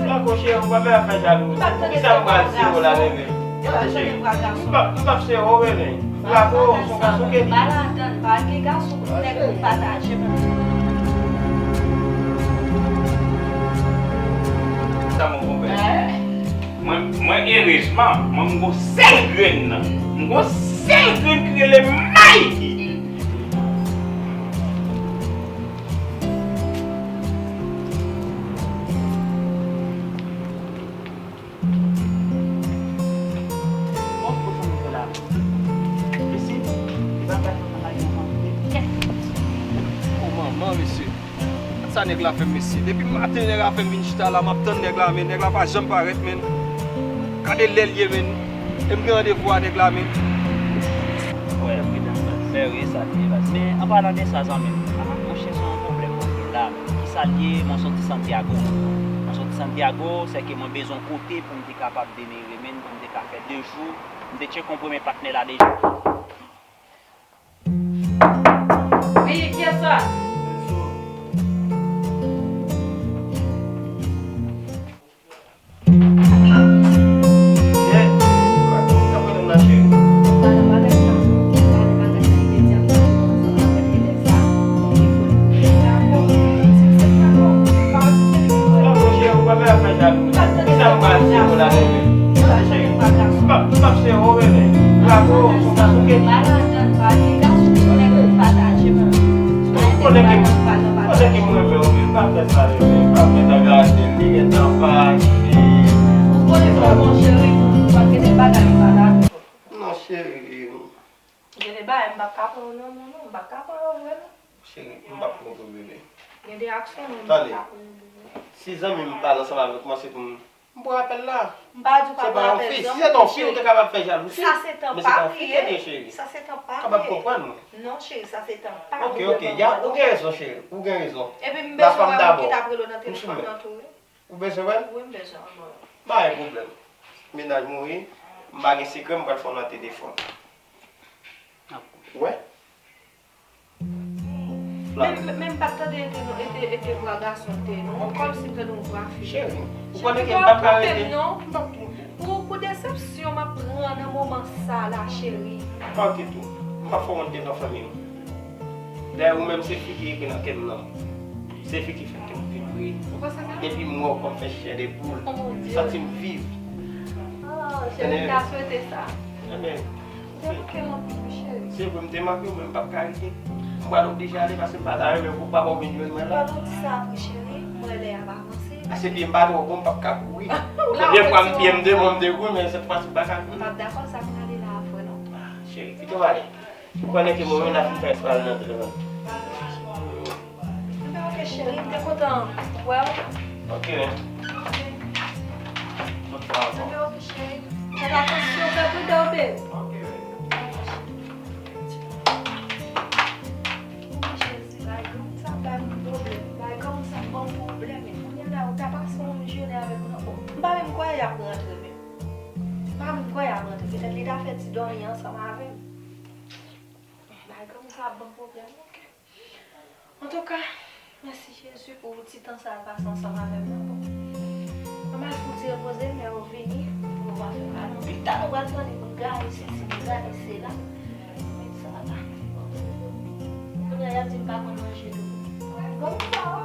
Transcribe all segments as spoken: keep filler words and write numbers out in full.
Franco, cheri, ou pa fè afè jalou. Poukisa m pral di w la, bebe? Tande, cheri. M p ap, m p ap cheri w, bebe. Franco, se yon gason ke li. Pa ladann, pa gen gason pou nèg pou pataje, bebe. Sa, mon konpè. Mwen, mwen, erezman, mwen, m gon sèl grenn nan. M gon sèl grenn ki rele Mikey. Bon, kote nou fè la? Mesye, li pa bay nou nan lari anvan nou vini. Kèt! O manman, mesye. Sa nèg la fè m, mesye. Depi maten, nèg la fè m vin chita la, m ap tann nèg la, men nèg la pa janm parèt, men. Gade lè l ye, men. E m gen randevou a nèg la, men. Wè, fredan, men wi, sa te ye la. Men, an palan de sa, zanmi m, monchè, se yon pwoblèm mwen gen la. Kisa l ye? Mwen soti Santiago. Mwen soti Santiago, sèke mwen bezwen kote pou m te kapab demere, men, pou m te ka fè de jou. M te tcheke yon premye patnè la deja. Wi, kiyès sa? Ou konnen ke, ou konnen ke m renmen w, men pa fè sa, bebe. Pa fè sa, gade, li gentan fache. Ou konnen sa, mon cheri, pa gen de bagay m pa dakò. Non, cheri. Gen de bagay m p ap ka pran w nan men w, non, m p ap ka pran w vre, non. Cheri, m p ap pran w vre, bebe. Gen de aksyon, non, m p ap ka pran w vre. Tande, si zanmi m pale ansanm avèk mwen, se pou m M pran apèl la. M pa di w pa pran apèl zanmi m, cheri. Se pa yon fi. Si se te yon fi, ou te kapab fè jalouzi. Sa se tan pa m ye. Men se pa yon fi ke l ye, cheri. Sa se tan pa m ye. Kapab konprann mwen. Non, cheri, sa se tan pa m ye. Ok, ok. Ya, ou gen rezon, cheri. Ou gen rezon. Epi m bezwen wè moun ki t ap rele w nan telefòn nan tou, wi. Ou bezwen wè l? Wi, m bezwen wè l. Pa gen pwoblèm. Mennaj mwen, wi. M pa gen sekrè, m pral fè w nan telefòn. Wè? Men, men, men m pa t tande ete non, ete, ete vwa gason te non. Kòmsi m tande yon vwa fi. Cheri, ou konnen ke m p ap ka rete. M p ap twonpe w. Pou, pou desepsyon m ap pran nan moman sa la, cheri. Pa okipe w. M p ap fè w wont devan fanmi w. Dayè, ou menm, se fi ki ekri nan kè m nan. Se fi ki fè kè m vibre. Ou panse sa? Depi m wè w, kò m fè chè de poul. Oh, mon Dieu. Santi m viv. Ah, cheri, m ta swete sa. Ebyen, Ou te manke m anpil, wi, cheri. Se vre, m te manke w, men m p ap ka rete. M pral oblije ale paske m pa ta renmen pou papa w vin jwenn mwen la. Pandan w di sa vre, cheri, m wè lè ap avanse. Paske pye m pa twò bon, m p ap ka kouri. Premye fwa m pye m devan, m te kouri, men sèt fwa si m pa ka kouri. M p ap dakò sa pou n ale la a vre, non. Ah, cheri, kite w ale. Ou konnen ke mwen menm la fin fè eksprè al nan telefòn. Ebyen, ok, cheri, m te kontan wè w. Ok. Ebyen, ok, cheri. Fè atansyon, fè pridan, bebe. Ok. Wi, Jezi, bay granmoun sa bay m pwoblèm. Bay granmoun sa ban m pwoblèm. E kounye a la, ou ta pase yon jounen avèk mwen. M pa menm kwè y ap rantre menm. M pa menm kwè y ap rantre. Petèt li ta fè ti dòmi ansanm avè m. Bay granmoun sa ap ban m pwoblèm, ok. Antouka, mèsi Jezi pou ti tan sa l pase ansanm avè m nan, bon. Mwen al fouti repoze m, lè yo vini, pou yo va fè bagay. Pi ta nou pral tande pou n gade sesi, pou n gade sela. Met sa la. Kounye a, y ap di m pa konn manje tou. Bon, sa va.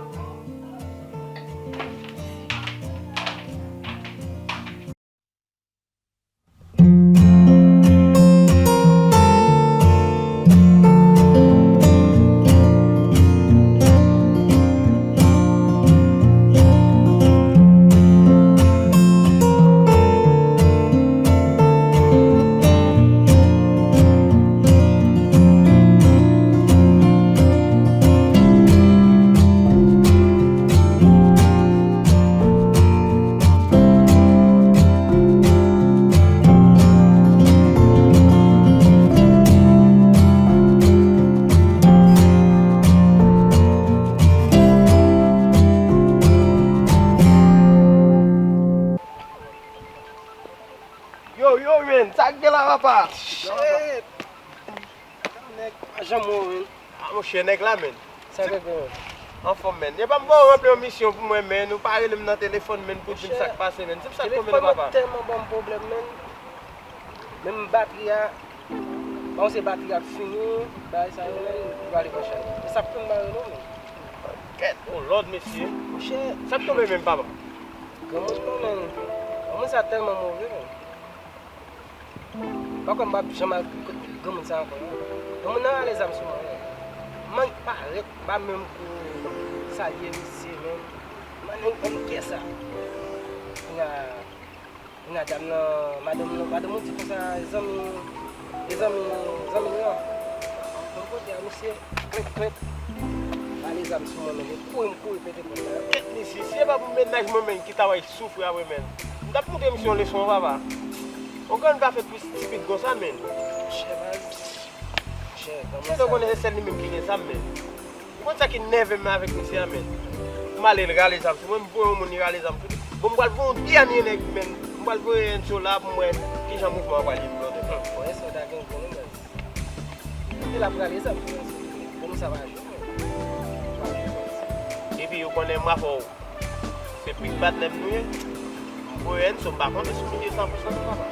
Yo, yo, men, sa k gen la, papa? Shit! Nèg pa janm wè w, men. Ah, monchè, nèg la, men. Sa gen, gen. Anfòm, menn. Epa m voye w ranpli yon misyon pou mwen, menn. Ou pa rele m nan telefòn, menn, pou di m sa k pase, menn. Se m sa k tonbe nan papa. Telefòn mwen tèlman ban m pwoblèm, menn. Menm batri a, bon, se batri a k fini, bagay sa yo, menn, pou ale pran chay. E sa k fè m pa rele w, menn. Kèt, on lòd, mesye. Monchè. Sa k tonbe menm, papa? Granmoun nan, menn. Granmoun sa tèlman move, menn. Pa kwè m p ap janm al kot granmoun sa ankò, non. Granmoun nan rale zam sou mwen, non. M annik parèt, m pa menm ko salye misye, menm. M annik, annik kè sa. Kounya, kounya dam nan, madanm nan, madanm ou di konsa, zanmi, e zanmi, zanmi l lan. Bon, kote a, misye, klèk, klèk. Rale zam sou mwen, menm. Kouri, m kouri pete pòt la. Kèt, mesye, si e pa pou mennaj mwen menm ki ta wè soufri apre, menn. M t ap montre misye yon leson, papa. On grann pa fèt pou stipid konsa, menn. Monchè, baz. Monchè, granmoun sa. Ou konnen se sèl li menm ki gen zam, menn. Ou konn sa ki nève m avèk misye a, menn? M ale, l rale zam sou mwen, m voye yon moun, li rale zam sou li. Bon, m pral voye yon dènye nèg, menn. M pral voye Enzo la pou m wè kijan mouvman an pral ye pou lòt nèg. Bon, Enzo ta gen gwo nèg. Kote l ap rale zam? Bon, sa va jwe, mwen. Epi, ou konnen, m ap fè w. Se big patnè m nou ye. M voye Enzo, m pa konte sou misye san pou san non, papa.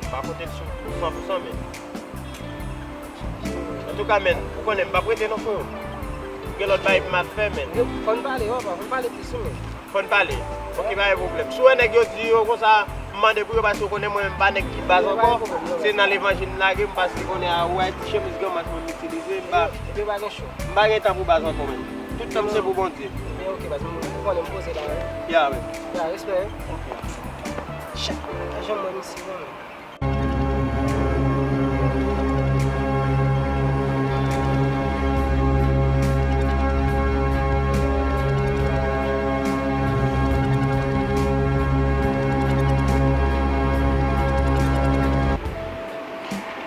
M pa konte l sou san pou san, menn. Antouka, menn, ou konnen m p ap rete non, freo. Gen lòt bagay pou m ap fè, menn. Yo, fò n pale, papa, fò n pale plis, wi, menn. Fò n pale. Ok, pa gen pwoblèm. Si w wè nèg yo di yo konsa, m mande pou yo, paske w konnen mwen menm pa nèg ki baz ankò. Se nan levanjil m lage m, paske konnen a, ou wè ti chemiz granmoun mwen m itilize, m pa, m pa gen tan pou baz ankò, menn. Tout tan m se pou Bondye. Ebyen, ok, baz, m konnen m poze la, wi. Ya, menn. Ya, respè, wi. Ok. Chak, pa janm wè misye, non, menn.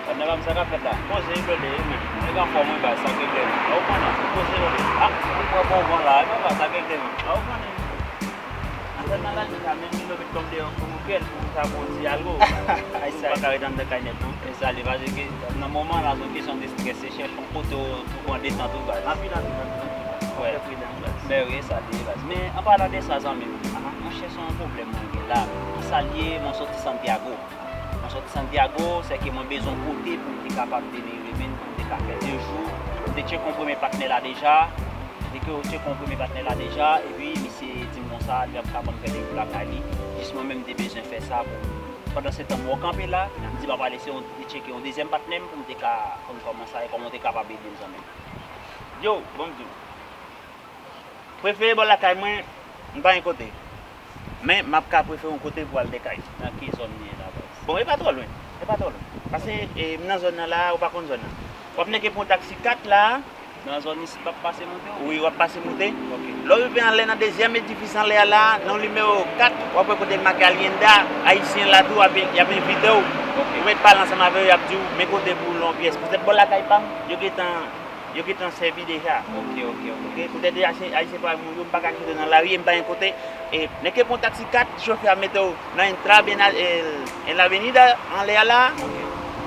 Patnè pa m, sa k ap fèt la? Poze, brother, wi, men. Nèg anfòm, wi, baz, sa k regle, men. A, ou konnen, poze, brother. A, ou pran bon van la, wi, papa, sa k regle, men. A, ou konnen. Afè maladi sa, menm li nou met kòm deyò pou nou kè l, pou sa pou ti algo. Ay, sa pa ka ret anndan kay nèt, non. E sa, li pa ke nan moman la, se yon kesyon de strès, se chèche yon kote ou, pou pran detant ou, baz. Anpil, anpil, anpil, anpil. Wè. Fè pridan, baz. Men wi, sa li ye, baz. Men, an palan de sa, zanmi m, monchè, se yon pwoblèm mwen gen la. Sa l ye, mwen soti Santiago. Mwen soti Santiago, sèke mwen bezwen yon kote pou m te kapab demere, menn, pou m te ka fè de jou. M te tcheke yon premye patnè la deja. Dèke yo tcheke yon premye patnè la deja, epi misye di m konsa, li ap ka ban m fè de jou lakay li. Jis mwen menm, m te bezwen fè sa pou m. Pandansetan, mwen kanpe la, m di m ap al eseye yon, tcheke yon dezyèm patnè m pou m te ka konn kòman sa ye, kòman w te kapab ede m, zanmi m. Yo, bon, m di w. Prefere bò lakay mwen, m pa gen kote. Men, m ap ka prefere yon kote pou al de kay. Nan ki zòn li ye la, baz? Bon, e pa twò lwen. E pa twò lwen. Pase, e, m nan zòn nan la, ou pa konn zòn nan. W ap nèke pran taksi kat la. Nan zòn isit, w ap pase moute, oubyen? Wi, w ap pase moute. Ok. Lè w rive anlè nan dezyèm edifis anlè a la, nan nimewo kat, w ap wè kote make Alienda, Ayisyen la tou, ap, y ap envite w. Ok. Ou mèt pale ansanm avè yo, y ap di w, men kote pou w lwen yon pyès. Poutèt bò lakay pa m, yo gentan Yo gentan sèvi deja. Ok, ok, ok. Ok, poutèt de Ayisyen, Ayisyen parèy mwen yo, m pa ka kite nan lari, m pa gen kote. E, nèke pran taksi kat, chofè a mete w nan Entrada, e, en la Avenida, anlè a la. Ok.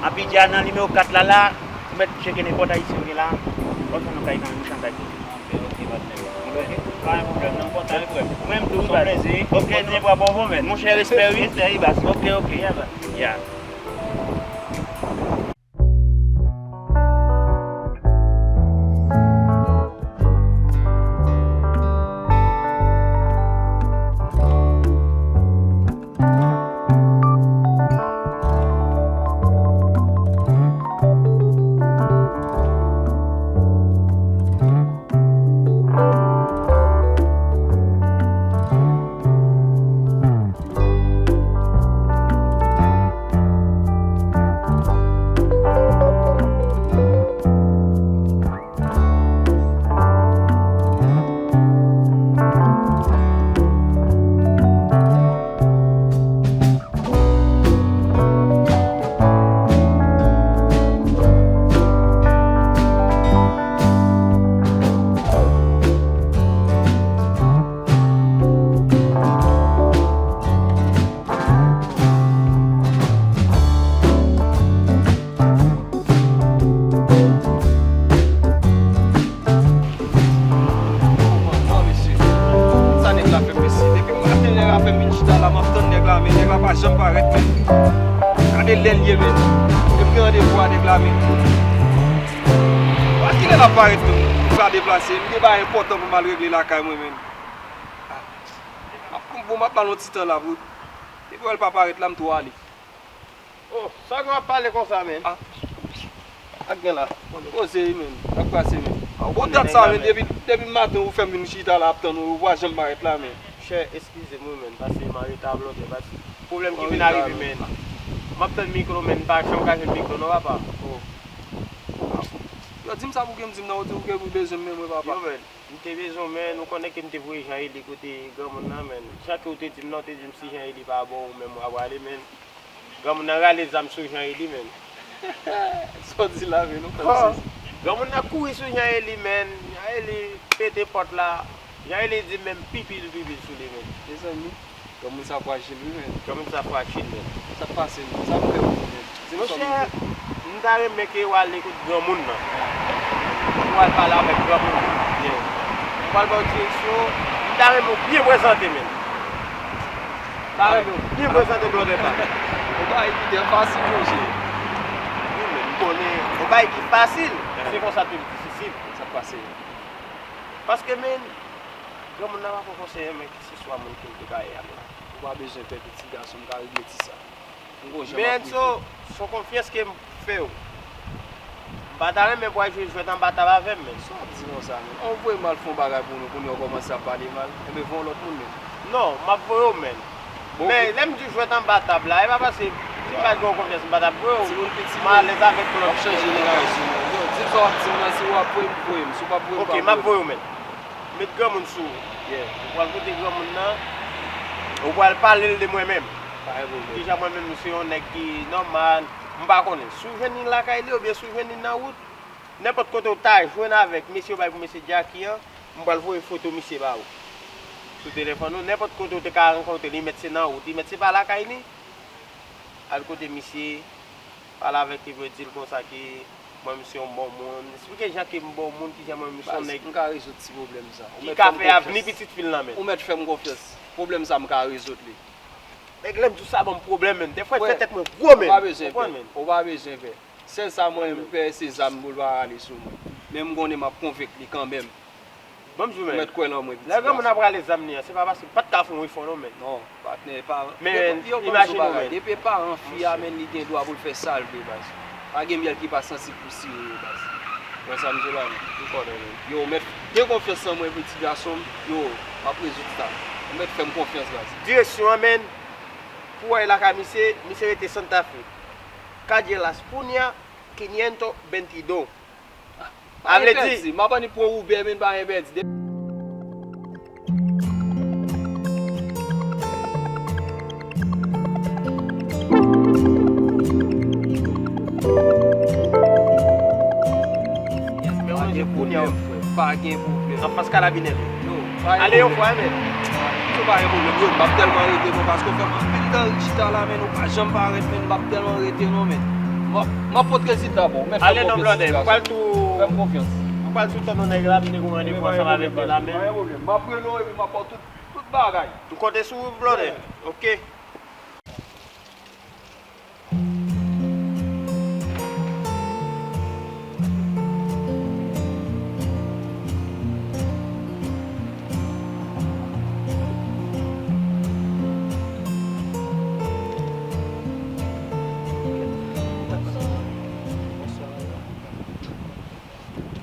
Anpi dja nan nimewo kat la, la, ou mèt tcheke nenpòt Ayisyen ou gen la. Lòt fwa nou kay nan mitan kay tou. Ok, ok, patnè. Ok. Pa gen pwoblèm, non, kontan, frè m. Ou menm tou, wi, baz. Se yon plezi. Ok, Bondye pran bon vent, men. Monchè, respè, wi. Respè, wi, baz. Ok, ok. Yeah, baz. Yeah. Ap parèt menm, m pa deplase, m gen bagay enpòtan pou m al regle lakay mwen menm. Ah, m ap, bon, m ap ba l yon ti tan la pou, depi w wè l pa parèt la, m tou ale. Oh, sa gen w ap pale konsa, men? Ah, ak gen la. Koze wi, men. Sa k pase, men? Bon, dat sa, men, depi, depi maten ou fè m vin chita la ap tann ou, ou pa janm parèt la, men. Chè, eskize m wi, men, paske m an reta blòdè, paske pwoblèm ki vin arive, men. M ap tann mikro, men, m pa janm ka jwenn mikro non, papa. Oh. Yo, di m sa pou gen m di m nan, ou di ou gen, ou bezwen m, men mwen, papa. Yo, men, m te bezwen w, men, ou konnen ke m te voye Jean Eli kote granmoun nan, men. Jan ke ou te di m nan, ou te di m si Jean Eli pa bon, ou menm w a prale, men. Granmoun nan rale zam sou Jean Eli, men. Sa w di la, men, nou konn sezi. Granmoun nan kouri sou Jean Eli, men. Jean Eli pete pòt la. Jean Eli di menm pipi l, pipi l sou li, men. Mezanmi. Granmoun sa frajil wi, men. Granmoun sa frajil, men. Sa k pase, men? Sa m fè pou ou, men? Di m sa w bezwen. Monchè, m ta renmen ke w ale kot granmoun nan. Ou al pale avèk granmoun nan. Byen. M pral ba w direksyon. M ta renmen w byen prezante, men. M ta renmen w byen prezante blòdè pa. Yon bagay ki trè fasil, monchè. Wi, men m konnen yon bagay ki fasil. Se konsa tou li difisil. Sa k pase? Paske, men, granmoun nan pa pran konsèy, men keseswa moun ke l te ka ye a, men. Ou pa bezwen pè, pitit gason m, ka regle ti sa. M gon jan m ap regle. Men so, se yon konfyans ke m fè w. M pa ta renmen pou w al jwe jwèt anba tab avè m, men. Sa w ap di konsa, men? An, ou voye m al fè yon bagay pou nou, kounye a w kòmanse ap pale mal. Enben, voye yon lòt moun, men. Non, m ap voye w, men. Men, lè m di jwèt anba tab la, e pa paske si m pa t gen w konfyans, m pa t ap voye w. Timoun piti, m alèz avèk lòt. W ap chanje langay sou mwen. Yo, di m sa w ap di m nan, si w ap voye m, voye m. Si w p ap voye m, pa voye m. Ok, m ap voye w, men. Met granmoun sou ou. Yeah. Ou pral kote granmoun nan, ou pral pale l de mwen menm. Pa gen pwoblèm. Deja mwen menm, m se yon nèg ki nòmal, m pa konnen. Si w jwenn li lakay li, oubyen si w jwenn li nan wout, nenpòt kote w ta jwenn avèk mesye yo bay pou mesye Jacky an, m pral voye foto misye ba ou. Sou telefòn ou, nenpòt kote w te ka rankontre li, mèt se nan wout, li mèt se pa lakay li, al kote misye, pale avèk li pou di l konsa ke mwen, m se yon bon moun. Esplike jan ke m bon moun, kijan mwen, m se yon nèg ki ka rezoud ti pwoblèm sa. Ou mèt fè m konfyans. Ou mèt fè m konfyans. Pwoblèm sa, m ka rezoud li. Nèg, lè m di w sa ban m pwoblèm, menm. Dèfwa, l fè tèt mwen gwo, menm. Ou pa bezwen pè. Ou pa bezwen pè. Sèl sa mwen, m pè, se zam pou l pa rale sou mwen. Men m konnen m ap konvenk li kanmenm. Ban m di w, men. Ou mèt kwè nan mwen, pitit gason. Lè granmoun ap rale zam li an, se pa paske m pa t ka fè yon efò non, men. Non, patnè, pa. Men, imajine w, men. Depi paran fi a, men, li gen dwa pou l fè sa l vle, baz. Pa gen myèl ki pa sansib pou siwo yo, baz. Ou wè sa m di w la, men? M konnen, men. Yo, mèt gen konfyans nan mwen, pitit gason m. Yo, m ap rezoud sa. Ou mèt fè m konfyans, baz. Direksyon an, men, pou w al lakay misye, misye rete Santa Fe. Calle Las Puñas, quinientos veintidós. A vle di, m ap annik pran Uber, men pa gen pèdi. Men w ranje kounye a. Pa gen pwoblèm, frè. Pa gen pwoblèm. Anfas kalabinè li. Yo, pa gen pwoblèm. Ale yon fwa, men. Yo, pa gen pwoblèm. Yo, m ap tèlman rete non, paske w fè m anpil tan ri chita la, men ou pa janm parèt, men m ap tèlman rete non, men. M ap, m ap pote rezilta ba w. Mèt fè m konfyans, ti gason. Fè m konfyans. Mwen pral sou tèt yon nèg la, m te gon randevou ansanm avèk li la, men. Pa gen pwoblèm. M ap rele w epi m ap ba w tout, tout bagay. M konte sou ou, blòdè. Ok.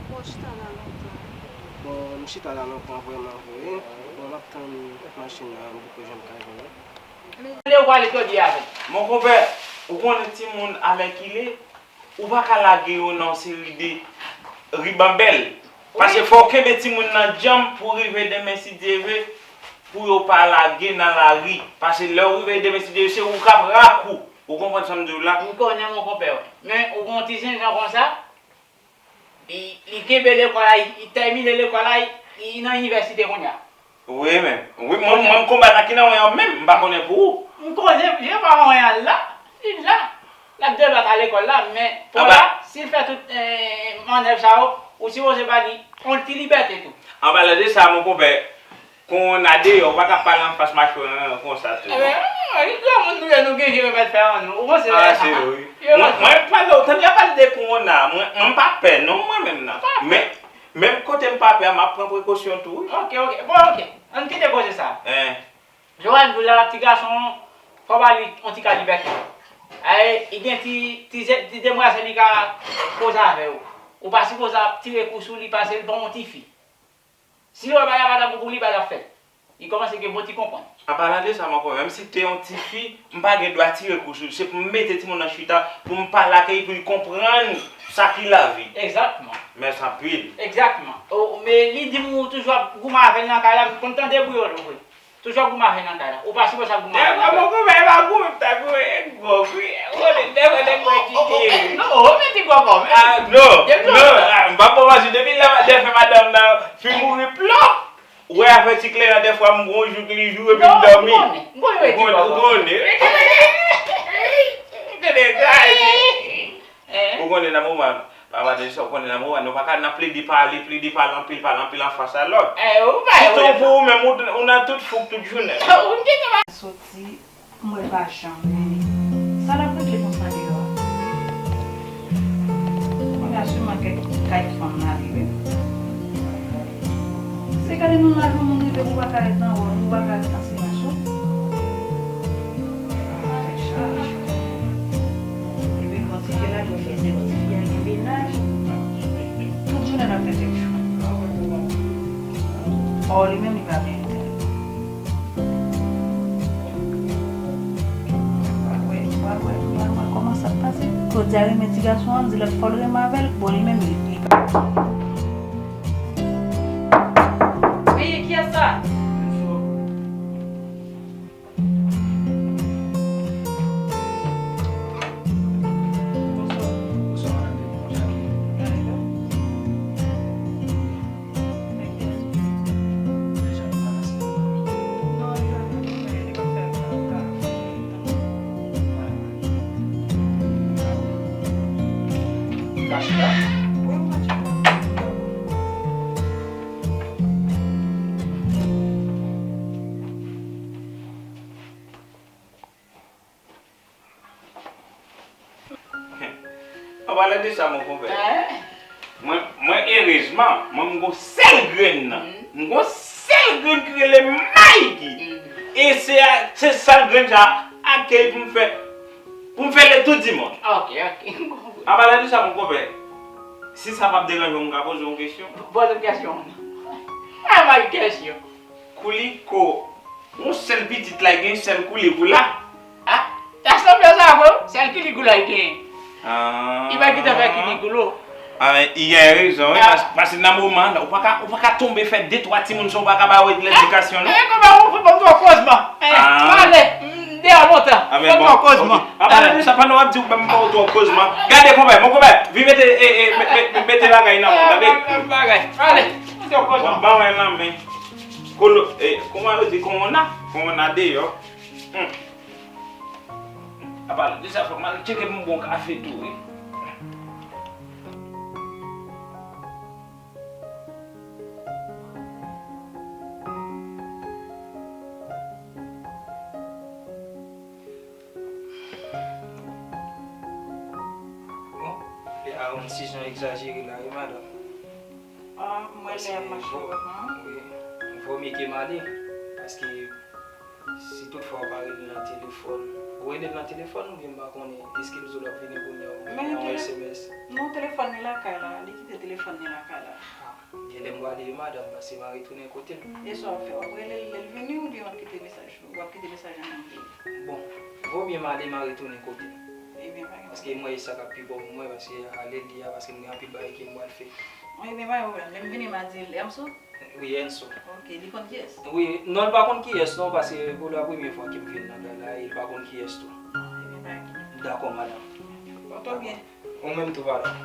Bon, chita la lontan. Bon, m chita la lontan vrèman vre. Bon, m ap tann machin nan pou ke jwenn kay mwen. Kote ou prale jodi a menm? Mon konpè, ou konnen timoun alèkile, ou pa ka lage yo nan yon seri de ribanbèl. Paske fò w kenbe timoun nan djanm pou rive demen, si Dye ve, pou yo pa lage nan lari. Paske lè w rive demen, si Dye ve, se ou k ap rakou. Ou konprann sa m di w la? M konnen, mon konpè, wi. Men, ou gen yon ti jennjan konsa, Li, li kenbe lekòl la, li, li tèmine lekòl la, li, li nan inivèsite kounye a. Wi, men. Wi, mwen, mwen, m konbat ak ki nan wen an menm, m pa konnen pou ou. M konnen, je pa wen an la, li la. L ap debat a lekòl la, men pou la, si l fè tout, eh, mannèv sa yo, ou sipoze ba li yon ti libète tou. Anpalan de sa, mon konpè, Kowona deyò, ou pa ka pale anfas mache w konsa tou. Ebyen, granmoun nou ye, nou gen je remèt fè an nou. Ou panse? Ah, se vre. Mwen, mwen pale, ou tande y ap pale de kowona, mwen, mwen m pa pè non, mwen menm nan. Men, menm kote m pa pè a, m ap pran prekosyon tou, wi. Ok, ok. Bon, ok. Ann kite koze sa. Joel di w la, ti gason, fò w ba li yon ti ka libète. Ay, li gen ti, ti, ti demwazèl li ka koze avè w. Ou pa sipoze ap tire kou sou li, pase l pa yon tifi. Si yo bay a pa t ap bon pou li, pa t ap fèt. Li kòmanse gen bon ti konprann. An palan de sa, mwen konprann. Menm si te yon tifi, m pa gen dwa tire kou sou li. Se pou m mete timoun nan chita, pou m pale ak li, pou li konprann sa ki lavi. Egzakteman. Mèsi anpil. Egzakteman. O, men li di m ou toujou ap goumen avè l nan kay la, m konn tande bri yo tou vre. Toujou ap goumen avè l nan kay la. Ou pa sipoze ap goumen avè l nan kay la. Dèfwa, mwen konprann, e pa goumen, m ta goumen, e gwòg, wi. Ou konnen, dèfwa, nèg mwen kite. Non, ou mete gwòg, non. Ah, non, non, ah, m pa pran manti. Depi lè, dèfwa, madanm nan fin mouri, plòp. Ou wè afè ti kleren an, dèfwa m gon jou k li jou epi m dòmi. Non, ou konnen, ou konnen, ou konnen. Ou konnen nan moman, papa de sa, ou konnen nan moman, nou pa ka nan plede pale, plede pale anpil, pale anpil anfas a lòt. Sitou pou ou menm, ou, ou nan tout fouk tout jounen. Soti. M wè l pa janm vini. Sa l ap regle konsa deyò a? Kounye a sèlman kay, kay fanm nan li, wi. Se gade nan lajounen moun rive pou w pa ka ret nan wòl, pou w pa ka ret nan silans ou. Tèt chaje. Epi kantite lajounen fè ti fi a gen mennaj. Tout jounen l ap fè tèt cho. Ò, li menm li pa gen entèl. Pral wè, pral wè, pral wè kòman sa ap pase. Claudia renmen ti gason an, di lòt fò l renmen avè l. Bon, li menm, li, li pa. Meye, kiyès sa? An palan de sa, mon konpè, mwen, mwen, erezman, mwen, m gon sèl grenn nan. M gon sèl grenn ki rele Mikey. E se a, se sèl grenn sa a ke pou m fè, pou m fè le tour du monde. Ok, ok. An palan de sa, mon konpè, si sa p ap deranje w, m ka poze w yon kesyon? Poze m kesyon. An ba kesyon. Kouliko, yon sèl pitit la, gen sèl kouliko la. Ah, ta sanble sa vre, sèl kouliko la gen. Ah. Li pa gentan fè kouliko. Ah, men, li gen rezon, wi, pas-, paske nan moman an, ou pa ka, ou pa ka tonbe fè de twa timoun san ou pa ka ba yo ledikasyon, non? Eh, kòman ou fè ban m twa kozman? Eh, pale, m deyò lontan. Ah, men bon, ok. An palan de sa, pandan w ap di ou ban m twa kozman, gade, konpè, mon konpè, vin mete, eh, eh, me-, me-, mete bagay nan men w, tande? Bagay, pale. Bon, ban mwen nan men. Kolo-, eh, kòman yo di kowona? Kowona deyò. Hmm. Apa, de sa, fò m al tcheke pou m bon kafe tou, wi. Bon, e a yon ti jan egzajere la, wi, madanm. Ah, m wè lè ap mache wè, wi, vòmye ke m ale, paske si toutfwa w pa rele l nan telefòn, ou rele l nan telefòn oubyen m pa konnen, èske l di w l ap vini kounye a oubyen yon S M S? Non, telefòn li lakay la, li kite telefòn li lakay la. Ah, genlè m prale wi madanm, paske m a retounen kote l. E sa w ap fè? W ap rele l lè l vini oubyen w ap kite mesaj? W ap kite mesaj an angle. Bon, vòmye m ale, m a retounen kote l. Ebyen, pa gen pwoblèm. Paske m wè e sa k ap pi bon pou mwen, paske ale l ye a, paske m gen anpil bagay ke m pral fè. Ebyen, pa gen pwoblèm. Lè m vini, m a di l, Enso? Wi, Enso. Ok, li konn kiyès? Wi, non, l pa konn kiyès, non, paske pou la premyè fwa ke m vin nan kay la, e l pa konn kiyès tou. Ah, ebyen, pa gen pwoblèm. Dakò, madanm. Pòte w byen. Ou menm tou, madanm.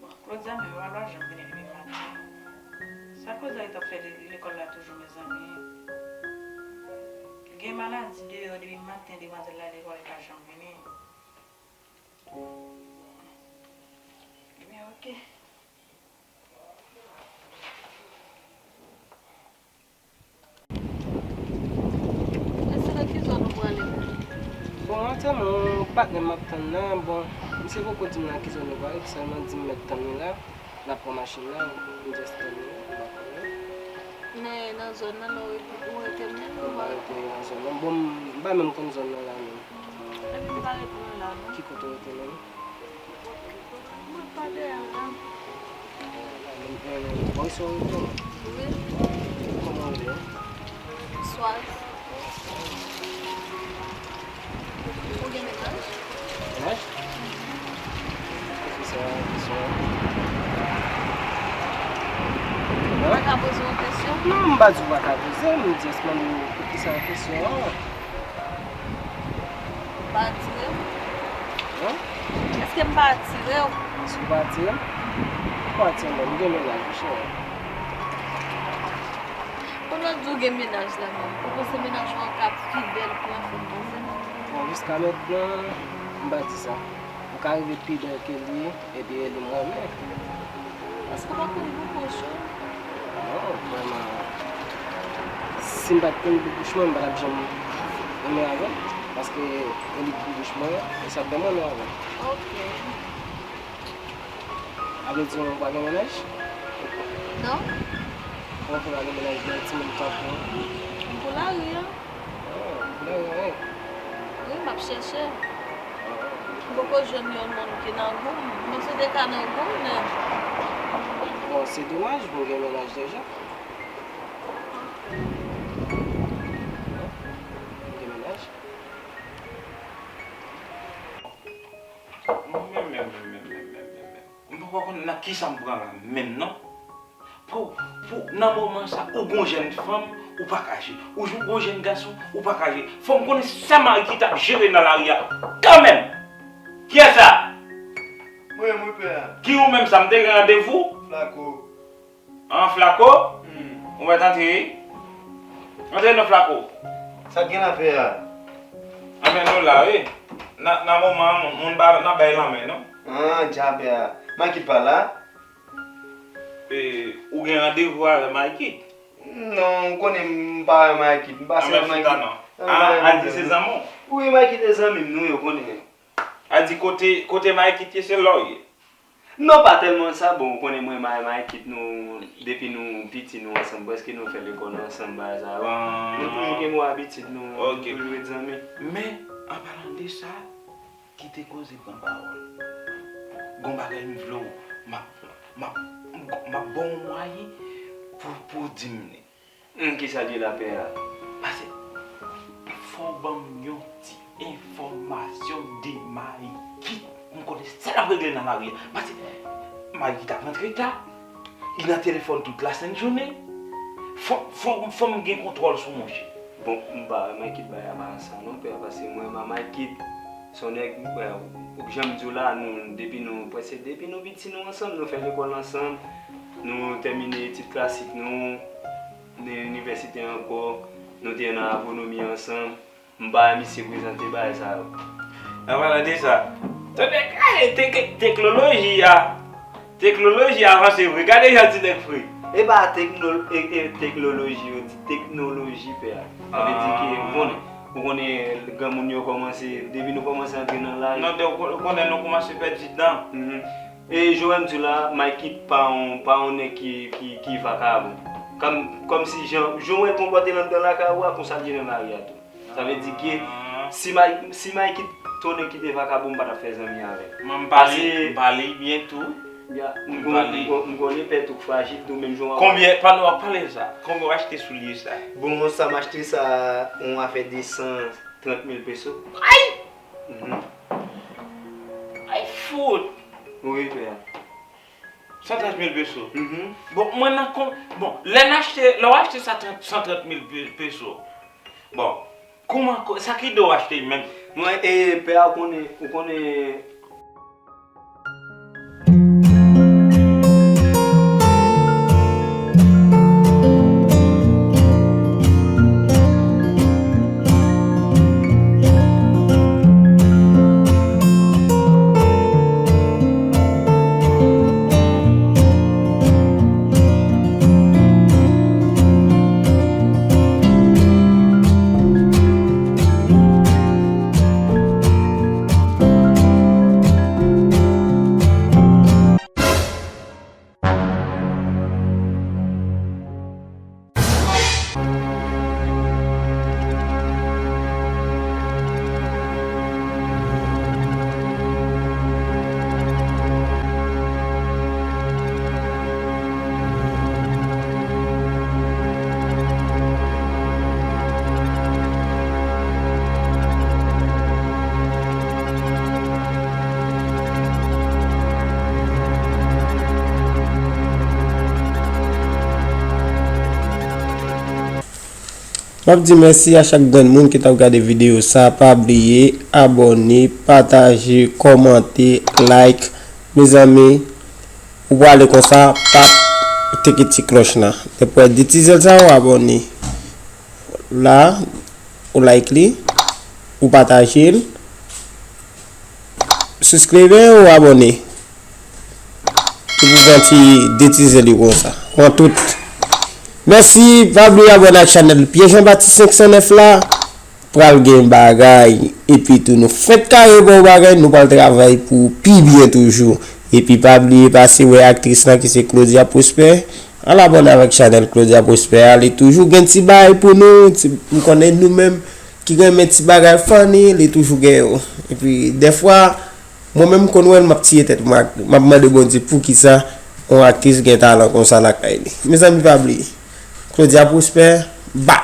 Bon, Claudia menm, pa janm vini depi maten. Sa Claudia ret ap fè le-, lekòl la toujou, mezanmi? Gen maladi deyò depi maten demwazèl la lekòl li pa janm vini. Ebyen, oke. Èske nan ki zòn ou prale? Bon, antèman yon patnè m ap tann nan, bon, misye poko di m nan ki zòn li prale, li sèlman di m mèt tann li la, l ap pran machin nan, m just tann li, m pa konnen. Men nan zòn nan, lè w rete, ou rete menm? Mwen pa rete nan zòn nan. Bon, m pa menm konn zòn nan la menm. Epi m pa rete nan la non. Ki kote w rete menm? Mwen pa dèyè la. Bò isit w rete? Wi. Kòman w rele? Swaz. Ou gen mennaj? Mennaj? Poukisa kesyon an? Mwen ka poze w kesyon? Non, m pa di w pa ka poze, m just mande w poukisa kesyon an. Ou pa atire m? An? Èske m pa atire w? Èske w pa atire m? Ou pa atire m, m gen mennaj, wi, cheri. Pandan w di w gen mennaj la menm, ou panse mennaj ou an ka pi bèl ke yon fanm panse? Bon, jiska mentnan, m pa di sa. Ou ka rive pi bèl ke li, epi e li m renmen. Èske w pa konn pou bouch ou? Non, vrèman. Si m pa t konn pou bouch mwen, m pa t ap janm renmen avè l. Paske e li k pou bouch mwen, e sa k fè m renmen avè l. Oke. Sa vle di ou pa gen mennaj? Non. Kòman pou w pa gen mennaj, gen timoun tankou w? M pou lari a. Ah, ou lari a, wi? Wi, m ap chèche. Ah. M poko jwenn yon moun ki nan gou m. Mwen sou te ka nan gou m, men. Bon, se domaj, bon, gen mennaj deja. Gen mennaj. Men, men, men, men, men, men, men, men. M poko konn nan kisa m pran la menm non. Pou, pou, nan moman sa, ou gon jèn fanm, ou pa kache. Ou gon jèn gason, ou pa kache. Fò m konnen sa Marikit ap jere nan lari a kanmenm. Kiyès sa? Mwen, mwen pè a. Ki ou menm sa? M te gen randevou? Flako. An, Flako? Hmm. Ou mèt antre, wi. Antre non, Flako. Sa k gen la, pè a? Anben, nou la, wi. Nan, nan moman an, moun, moun pa nan bay lanmen, non. An, dja pè a. Makit pa la? E, ou gen randevou avè Makit? Non, ou konnen m pa wè Makit. M pase avè Makit. Anben, chita non. Anben, a, a di se zanmi w? Wi, Makit se zanmi m, nou yo konnen. A di kote, kote Makit ye, se la w ye? Non, pa tèlman sa. Bon, ou konnen mwen, May-, Maykit, nou, depi nou piti, nou ansanm, prèske nou fè lekòl ansanm, bagay sa yo. Ah. Nou toujou gen bon abitid, nou toujou ret zanmi. Men, an palan de sa, kite koze pran pawòl. Gon bagay m vle w, m ap, m ap, m ap ba w yon mwayen pou, pou w di m li. Hmm, kisa l ye la, pè a? Pase, fò w ban m yon ti enfòmasyon de Maykit. M konnen sa l ap regle nan lari a. Pase, Maykit ap rantre ta. Li nan telefòn tout lasent jounen. Fò, fò, fò m gen kontwòl sou monchè. Bon, m pa wè Maykit bagay a pa sa non, pè a, pase mwen, Maykit, se yon nèg, ou k janm di w la, nou, depi nou, prèske depi nou piti, nou ansanm, nou fè lekòl ansanm, nou tèmine etid klasik nou, nan inivèsite ankò, nou te nan agronomi ansanm. M pa wè misye prezante bagay sa yo. An palan de sa, tande, gade tek-, teknoloji a, teknoloji a avanse vre. Gade jan ti nèg fre. E pa tekno-, e, e, teknoloji yo di, teknoloji, pè a. Sa vle di ke, ou konnen, ou konnen, granmoun yo kòmanse, depi nou kòmanse antre nan laj. Non, de, ou konnen nou kòmanse pèdi dan. Mhm. E jan w wè m di w la, Maykit pa yon, pa yon nèg ki, ki, ki vakabon. Kòm, kòmsi jan, jan w wè l konpòte l anndan lakay ou a, konsa l ye nan lari a tou. Sa vle di ke si May-, si Maykit tounen kite vakabon, m pa t ap fè zanmi avè l. Mwen, m pale, m pale byen tou. Ya, m konnen, m konnen pè tou frajil tou, menm jan w ap. Konbyen, pandan w ap pale sa, konbyen w achte soulye sa? Bon, sa m achte sa, yon afè de san trant mil peso. Ay! Mhm. Ay, fout! Wi, pè a. San trant mil peso. Mhm. Bon, mwen nan kon-, bon, lè n achte, lè w achte sa trant, san trant mil pe-, peso. Bon, kòman, ko-, sa ki do w achte menm? Mwen, e, pè a, ou konnen, ou konnen. M ap di mèsi a chak grenn moun ki t ap gade videyo sa. Pa bliye abòne, pataje, kòmante, like. Mezanmi, ou prale konsa, pap, teke ti klòch la. Depi w wè de ti zèl sa, ou abòne. La, ou like li, ou pataje l, subscribe ou abòne. Epi pran ti de ti zèl yo konsa. Pran tout. Mèsi, pa bliye abòne ak chanèl Pierre Jean Baptiste senk san nèf la. Pral gen bagay. Epi tou nou fenk kare ba w bagay, nou pral travay pou pi byen toujou. Epi pa bliye pase wè aktris lan ki se Claudia Prosper. Al abòne avèk chanèl Claudia Prosper a, li toujou gen ti bagay pou nou, ti, m konnen nou menm ki renmen ti bagay funny, li toujou gen yo. Epi dèfwa, mwen menm m konn wè l, m ap tiye tèt mwen, m ap mande Bondye poukisa yon aktris gen talan konsa lakay li. Mezanmi pa bliye, Claudia Prosper, ba!